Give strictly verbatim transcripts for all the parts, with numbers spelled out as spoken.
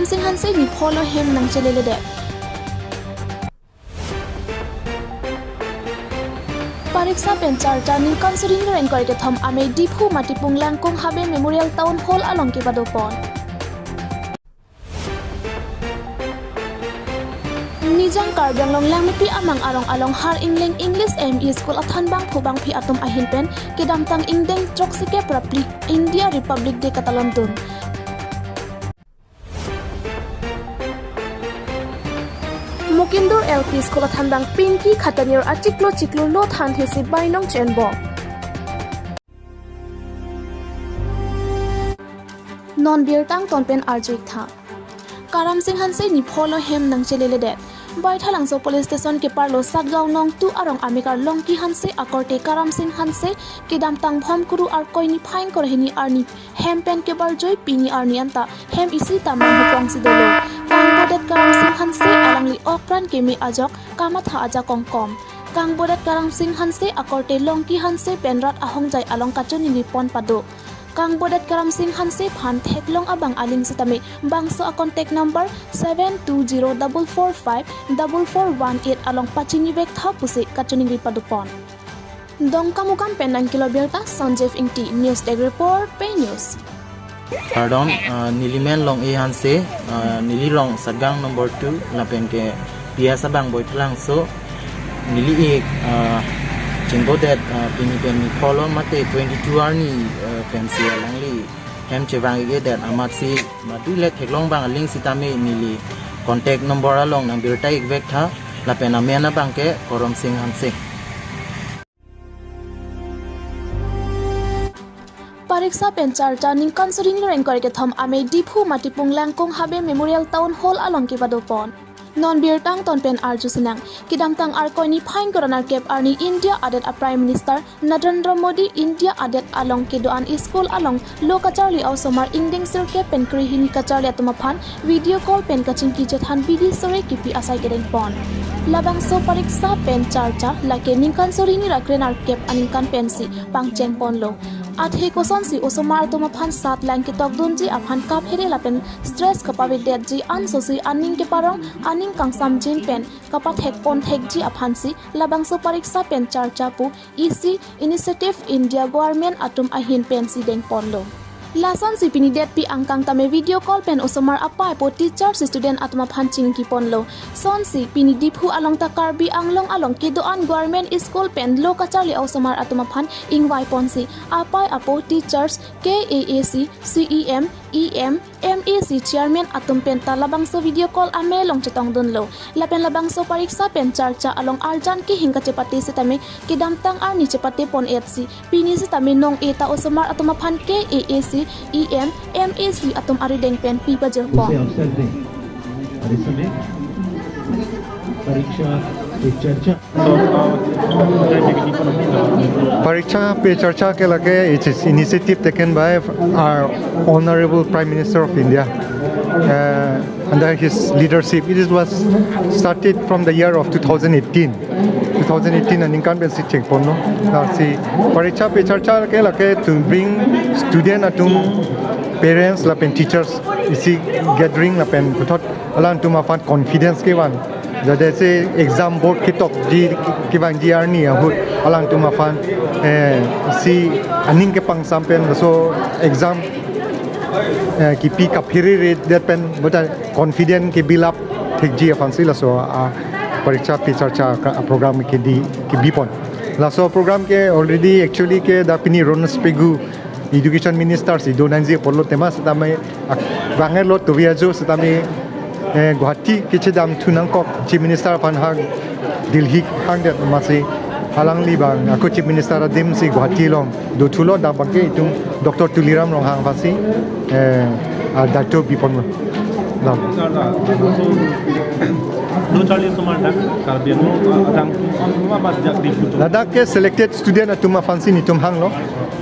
Singh Hanse nipholo hem nangcheleledet. Pariksa pen charcha ningkan suri ni ingkoi ra kethom amei Diphu Matipung Langkung Habe Memorial Town Hall along kepadopon. Nijang Karbi Anglong Langmepi amang arong along Har Ingleng English M E School athanbangphu bangphi atum ahin pen kedamtang ingdeng throksi kep ra phli India Republic Day katalondun. Mukindur L P School athanbang Pinky Khatanir achiklo chiklo lo thanthesi bainong chenbom. Non birta angton pen arju-ik tha. Karam Singh Hanse nipholo hem nangcheleledet. Baithalangso Police Station keparlo Satgaon Nong two arong amekar Longki Hanse akorte Karam Singh Hanse kedamtang Bhomkuru Arkoi niphai ingkoi ra hini arni hem pen kebarjoi pini arni anta hem isi ta manghuprongsi dolo. Kangbodet Karam Singh Hanse alangli okpran keme ajok kamatha ajakong kom. Kangbodet Karam Singh Hanse akorte Longki Hanse pen rat ahongjai along kachoningri pon pado. Kangbodet Karam Singh Hanse aphan theklong abang aling sitame bangso a-contact number seven two zero double four five double four one eight along pachinivek tha pusi kachoningri padopon. Dongkamukam pen nangkelo birta Sanjeev Ingti, News Desk Report, Pei News. Pardon, uh, neli men Long-e Hanse, uh, neli rong Satgaon number two, lapen ke P S abang Baithalangso, neli ik, uh, chingbodet, uh, pini pen nipholo mate twenty-two arni, uh, pensi alangli hem chevang-ik-edet amatsi madu le theklong abang aling sitame neli contact number along nangbirta-ikvek tha, lapen amen abang ke Karam Singh Hanse. Pariksa pen charcha ningkan suri ni ingkoi ra kethom amei Diphu Matipung Langkung Habe Memorial Town Hall along kepadopon. Non birta angton pen arju sinang. Kedamtang Arkoi niphai ingkoi ra nerkep arni India adet a Prime Minister Narendra Modi India adet along kedo-an school along lo kacharli a-osomar ingdeng sirkep pen krehini kacharli atum aphan video call pen kachingki chethan bidi sore kipi asai kedengpon. Labangso pariksa pen charcha lake ningkan suri ni ra kre nerkep aningkan pensi pangchengponlo. Athe kosonsi osomar atum aphan satlang ketokdunji aphan kaphere lapen stress kapavedetji ansosi aning keparong aning kangsamjin pen kapathekpon thekji aphansi labangso pariksa pen charcha pu isi Initiative India Government atum ahin pensi dengponlo. Lasonsi pini detpi angkang tame video call pen osomar apei apo teachers student atum aphan chingkiponlo. Sonsi pini Diphu along ta Karbi Anglong along kedo-an government school pen lo kacharli a-osomar atum aphan ingvaiponsi apei apo teachers, K A A C, C E M, E M, M A C chairman atum pen ta labangso video call amei along chetongdunlo. Lapen labangso pariksa pen charcha along arjan kehing kachepate sitame kedamtang arni chepatepon-etsi pini sitame nong-eta osomar atum aphan K A A C, E M, M A C atum arideng pen pi pajirpon. उसे अवसर दें और इस समय परीक्षा पे चर्चा। Pariksha Pe Charcha ke lake, it is initiative taken by our Honorable Prime Minister of India. Uh, under his leadership, it is, was started from the year of two thousand eighteen. Two thousand eighteen aningkan pensi chengponlo. Lasi Pariksha Pe Charcha ke lake to bring student atum, parents lapen teachers isi gathering lapen puthot alangtum aphan confidence kevan. Jadese exam board ketokji kevangji arni ahut alangtum aphan, eh, si aning kepangsam pen laso exam, eh, kipi kaphere-redet pen bonta confident ke-build up thekji aphansi laso a Pariksha Pe Charcha ka program ke di kebipon. Laso program ke already actually ke dak pini Ronas Pegu Education Minister si donangji apotlo tema sitame ak-, bangelo tuvi ajo sitame, eh, Guwahati kechedamthu nangkok Chief Minister aphan ha Delhi hangdet amatsi alangli abang ako Chief Minister adim si Guwahati along dothulo, dak abangke itum Doctor Tuliram Ronghang aphansi, eh, a daito biponlo. Dak. Sir, uh, so, lo charli osomar dak Karbi Anglong, uh, adang, um, um, apa jak di Putu? Ladak ke selected student atum aphansi netum hanglo.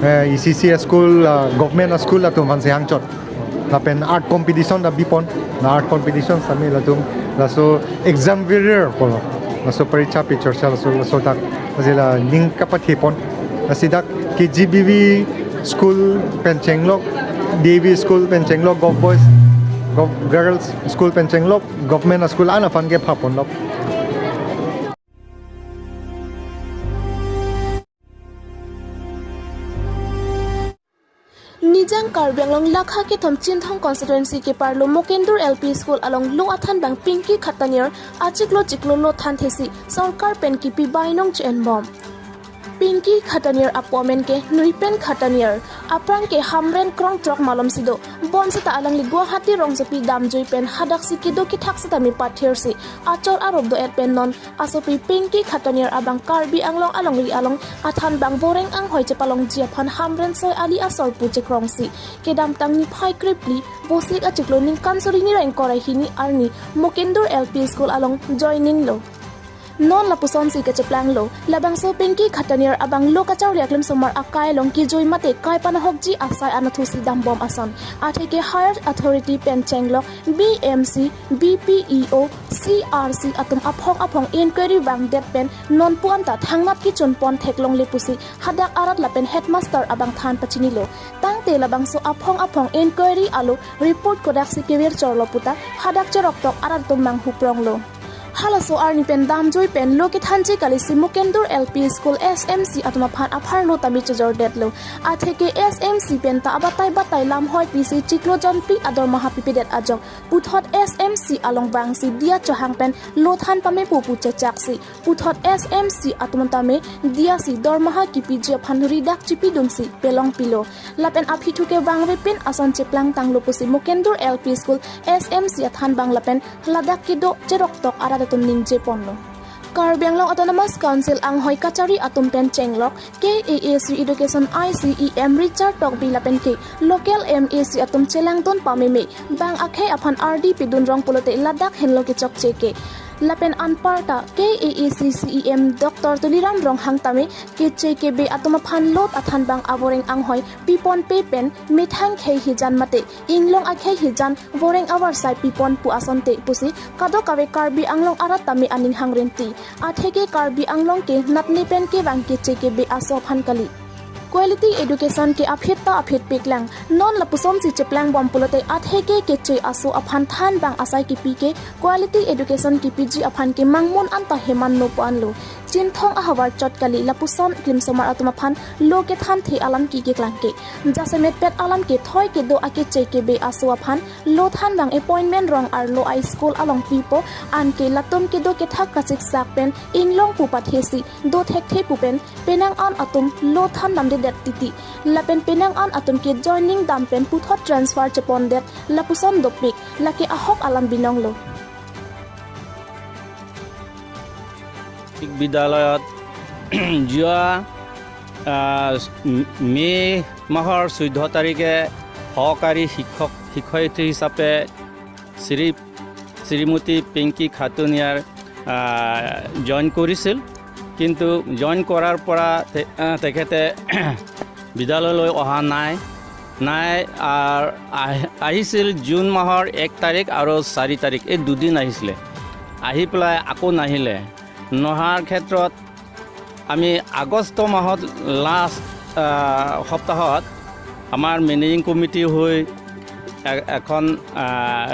Eh, E C C school, ah, government school atum aphansi hangchot. Lapen art competition ta bipon, la art competition sitame latum, laso exam warrior pulo. Laso Pariksha Pe Charcha laso, laso dak, lasi la ning kapathepon. Lasi dak K G B V school pen chenglok, D A V school pen chenglok, Govt Boys Gov-, girls school pen chenglok, government school an aphan ke phaponlok. Nijang Karbi Anglong lakha kethom Chinthong constituency keparlo Mokendur L P School along lo athan bang Pinky Khataniar achiklo chiklo lo than thesi sorkar pen kipi bainong che-enbom. Pinky Khataniar apo amen ke Nuipen Khataniar, aphrang ke Hamren Krongthrok malomsi do. Bonseta alangli Guwahati rongsopi damjui pen hadaksi kedo kethak setame pathirsi achor arop do-et pen non asopi Pinky Khataniar abang Karbi Anglong alongri along athan bang voreng anghoi chepalongji aphan Hamren Soi Ali asor pu chekrongsi kedamtang niphai krepli Vosik achiklo ningkan suri nireng kre hini arni Mokendur L P School along joining lo. Non lapusonsi kacheplanglo, labangso Pinky Khataniar abang lo kacharli aklim somar akai along kejui mate kai panahokji asai anathusi dambom ason. Atheke higher authority pen chenglok B M C, B P E O, C R C atum aphong aphong inquiry vangdet pen nonpu anta thangnat kechunpon theklongle pusi hadak arat lapen headmaster abang than pachinilo. Tangte labangso aphong aphong inquiry alo report kodaksi kevir chorlo puta hadak cheroktok arat atum manghupronglo. Halaso arni pen damjui pen lo kethanji kalisi Mokendur L P School S M C atum aphan apharlo tame chojordetlo. Atheke S M C pen ta abatai batai lamhoi pisi chiklo jonphli adormaha pipedet ajok puthot S M C along vangsi diya chohang pen lo than pamepo pu chechaksi puthot S M C atum tame diyasi dormaha kipiji aphan ridak chipidunsi pelongpilo. Lapen aphi thu ke vangvepin ason cheplangtanglo pusi Mokendur L P School S M C athan bang lapen ladak kedo cheroktok arat atum ningjeponlo. Karbi Anglong Autonomous Council anghoi kachari atum pen chenglok K A A C Education I C E M Richard Tokbi lapen ke local M A C atum chelangdun pameme bang akhei aphan ardi pidun rong pulote ladak henlo kechokche ke. Lapen anparta K A A C C E M Doctor Tuliram Ronghang tame keche kebe atum aphan lot athan bang avoreng anghoi piponpe pen methang khei hijan mate inglong akhei hijan voreng avarsai pipon pu asonte pusi kadokave Karbi Anglong arat tame aning hangrinti. Atheke Karbi Anglong ke natne pen kevang keche kebe aso aphan kali. Quality education ke aphit ta aphit piklang. Non lapusonsi cheplangbom pulote atheke keche aso aphan than bang asai kipi ke quality education kipiji aphan ke mangmun anta heman nopo anlo. Chinthong ahavar chot kali lapuson klimsomar atum aphan lo kethanthe alam ke keklang ke. Jasemetpet alam kethoi kedo akeche kebe aso aphan lo than bang appointment rong arlo a school along pipo anke latum kedo kethak kachiksak pen inglong pu pathesi do thekthe pu pen penang an atum lo than damdedet titi. Lapen penang an atum ke joining dam pen puthot transfer chepondet lapuson dopik lake ahok alam binonglo. বিদ্যালয়ত যোৱা আহ, মে' মাহৰ চৈধ্য তাৰিখে সহকাৰী শিক্ষক শিক্ষয়িত্ৰী হিচাপে শ্ৰী শ্ৰীমতী পিংকী খাটুনিয়াৰ জইন কৰিছিল। কিন্তু জইন কৰাৰ পৰা তে- আহ, তেখেতে বিদ্যালয়লৈ অহা নাই। নাই, আহ, আহ, আহিছিল জুন মাহৰ এক তাৰিখ আৰু চাৰি তাৰিখ, এই দুদিন আহিছিলে। আহি পেলাই আকৌ নাহিলে। নহাৰ ক্ষেত্ৰত আমি আগষ্ট মাহত লাষ্ট সপ্তাহত আমাৰ মেনেজিং কমিটি হৈ এ- এখন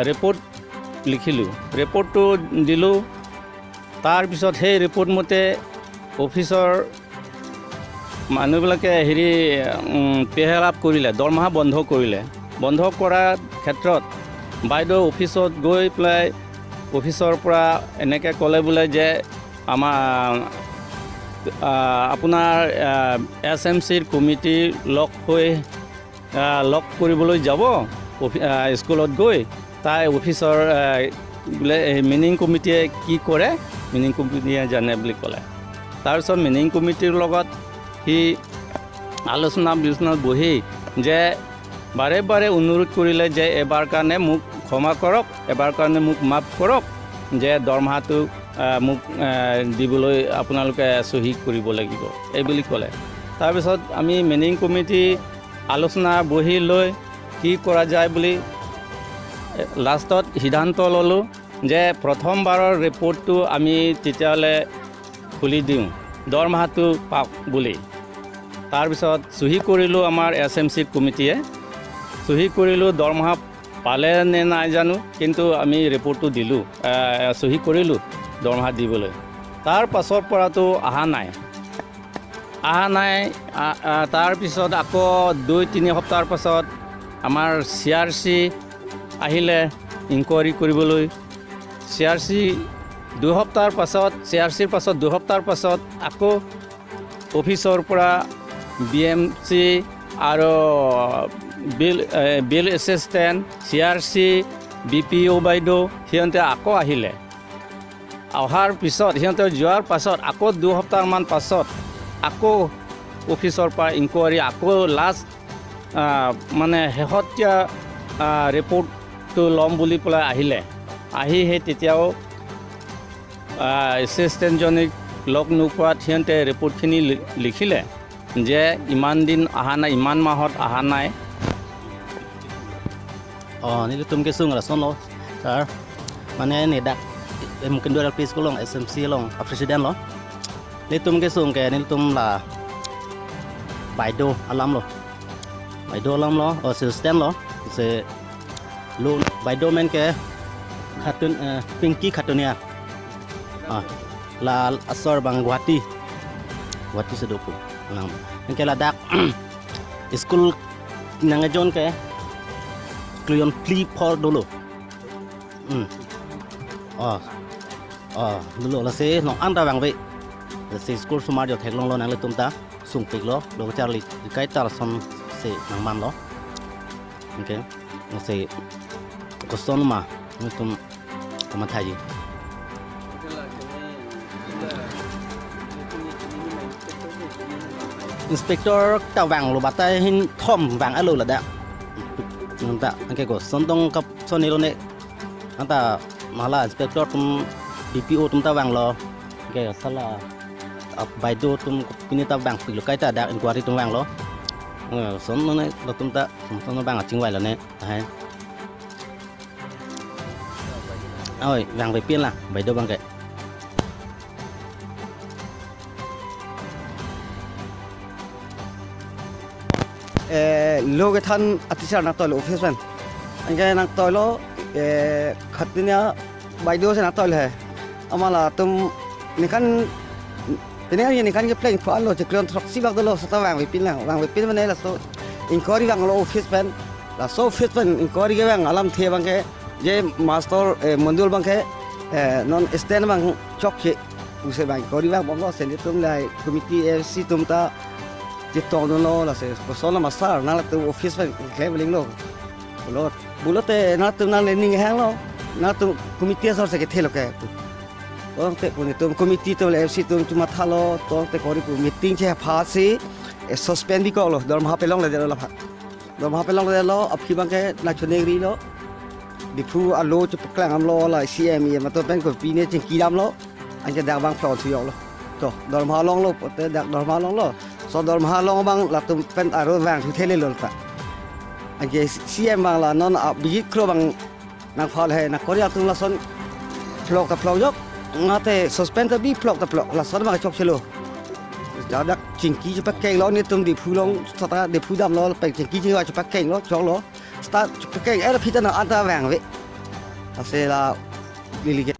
ৰিপৰ্ট লিখিলোঁ। ৰিপৰ্টটো দিলোঁ। তাৰপিছত সেই ৰিপৰ্ট মতে অফিচৰ মানুহবিলাকে হেৰি, উম, পেহেলাপ কৰিলে, দৰমহা বন্ধ কৰিলে। বন্ধ কৰাৰ ক্ষেত্ৰত বাইদেউ অফিচত গৈ পেলাই অফিচৰ পৰা এনেকৈ ক'লে বোলে যে আমাৰ, আ, আপোনাৰ, আ, এছ এম চিৰ কমিটি লগ হৈ, আ, লগ কৰিবলৈ যাব অফি- আ, স্কুলত গৈ। তাই অফিচৰ, আ, বোলে এই মেনেজিং কমিটিয়ে কি কৰে, মেনেজিং কমিটিয়ে জানে বুলি ক'লে। তাৰপিছত মেনেজিং কমিটিৰ লগত সি আলোচনা বিলোচনাত বহি যে বাৰে বাৰে অনুৰোধ কৰিলে যে এবাৰ কাৰণে মোক ক্ষমা কৰক, এবাৰ কাৰণে মোক মাফ কৰক, যে দৰমহাটো, আ, মোক, আ, দিবলৈ আপোনালোকে চহী কৰিব লাগিব, এই বুলি ক'লে। তাৰপিছত আমি মেনেজিং কমিটি আলোচনা বহি লৈ কি কৰা যায় বুলি, এ, লাষ্টত সিদ্ধান্ত ল'লোঁ যে প্ৰথমবাৰৰ ৰিপৰ্টটো আমি তেতিয়াহ'লে খুলি দিওঁ, দৰমহাটো পাওক বুলি। তাৰপিছত চহী কৰিলোঁ আমাৰ এছ এম চি কমিটিয়ে, চহী কৰিলোঁ দৰমহা পালে নে নাই জানো, কিন্তু আমি ৰিপৰ্টটো দিলোঁ, আহ, চহী কৰিলোঁ দৰমহা দিবলৈ। তাৰ পাছৰ পৰাতো অহা নাই, অহা নাই। আ-, আ, তাৰ পিছত আকৌ দুই তিনি সপ্তাহৰ পাছত আমাৰ চি আৰ চি আহিলে ইনকুৱাৰী কৰিবলৈ। চি আৰ চি দুসপ্তাহৰ পাছত, চি আৰ চিৰ পাছত দুসপ্তাহৰ পাছত আকৌ অফিচৰ পৰা বি এম চি আৰু বিল, এ, বিল এছিষ্টেণ্ট, চি আৰ চি, বি পি অ' বাইদেউ, সিহঁতে আকৌ আহিলে। অহাৰ পিছত, সিহঁতে যোৱাৰ পাছত আকৌ দুসপ্তাহমান পাছত আকৌ অফিচৰ পৰা ইনকুৱাৰী, আকৌ লাষ্ট, আ, মানে শেহতীয়া, আ, ৰিপৰ্টটো ল'ম বুলি পেলাই আহিলে। আহি সেই তেতিয়াও, আ, এছিষ্টেণ্টজনীক লগ নোপোৱাত সিহঁতে ৰিপৰ্টখিনি লি-, লিখিলে যে ইমান দিন অহা নাই, ইমান মাহত অহা নাই। Oh, nelitum kesung lasonlo, sir. Mane ne dak, em, Kendor L P School along, S M C along, a president lo. Nelitum kesung ke, nelitum la baido alam lo. Baido alam lo, oh, assistant lo. Se lo baido amen ke Khatun, eh, Pinky Khatunia. Ah, la asor abang Guwahati. Guwahati si dopo. Alang. Anke ladak school nangkejoi ke klo-an phli phor dolo. Hmm. Oh. Oh, dolo lasi non anta vangve. Lasi school osomar jo theklonglo, nanglitum ta sungpiklo, lo charli kaita lasonsi nangmanlo. Okay. Lasi koson ma nangtum kamathaji. Inspector ta vanglo, batai ahin thom vang-etlo ladak. Nonta, anke koson tong kapson nelo ne. Anta hala inspector atum, D P O atum ta vanglo. Anke hala, ah, baido atum pine ta vangpiklo, kaita dak inquiry atum vanglo. Eh, son ne latum ta, son vang achingvailo ne. Tahai. Oi, vangvepin la, baido abang ke. Eh, lo kethan a teacher nangtoilo office pen. Anke nangtoilo, eh, Khatunia baido si nangtoilo he. Amat latum ningkan, pini kan ningkan ke pleng pho-anlo, chiklo-an throksi bak dolo, seta vangvepin lang, vangvepin mane laso inquiry vanglo office pen, laso office pen inquiry kevang alamthe abang ke, je master, eh, Mondol abang ke, eh, non stand abang chokche pusi abang inquiry vangbomlo, si nelitum lahai committee A F C atum ta chetongdunlo, lasi koson la master, nangtum office pen klem linglo. Pulo, pulote nangtum nang lening hanglo, nangtum committee asor si kethelo ke. Tangte pu nelitum committee atum le A F C atum chemathalo, tangte kori pu meeting chepha si, eh, suspend bikoklo, dormoha pelongledetlo laphan. Dormoha pelongledetlo, aphi abang ke nangchoningrilo. Diphu alo chepaklang damlo, la C M E M atum pen kopine chingki damlo. Anke dak abang phlong thuyoklo. To, dormoha longlo, pote dak dormoha longlo. So dormoha long abang latum pen aro vangthu thelelo ta. Anke C M abang la non Abhijit Kro abang nangphan he, nangkori atum lason phlok ta phlokjok, mate suspend ta bi, phlok ta phlok, lason abang chokchelo. Dak chingki chepakenglo, nelitum Diphu along, seta Diphu damlo, pen chingki chingki chepakenglo, choklo. Seta chepakeng-et aphi ta non anta vangve. Lasi la lili ke.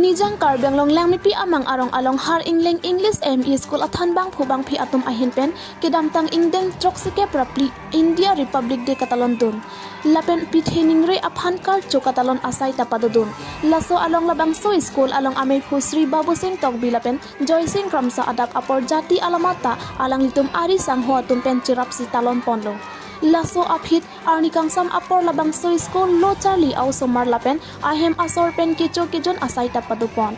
Nijang Karbi Anglong Langmepi amang arong along Har Ingleng English M E School athan bangphu bangphi atum ahin pen kedamtang ingdeng throksi kep ra phli India Republic Day katalondun. Lapen pithe ningre aphan karcho katalon asai ta padodun. Laso along labangso school along ameiphu Shri Babusing Tokbi lapen Joysing Kramsa adap apor jati alama ta alanglitum ari sangho atum pen cherapsi talon ponlo. Laso aphi arni kangsam apor labangso school lo charli a-osomar lapen ahem asor pen kecho kejun asai ta padopon.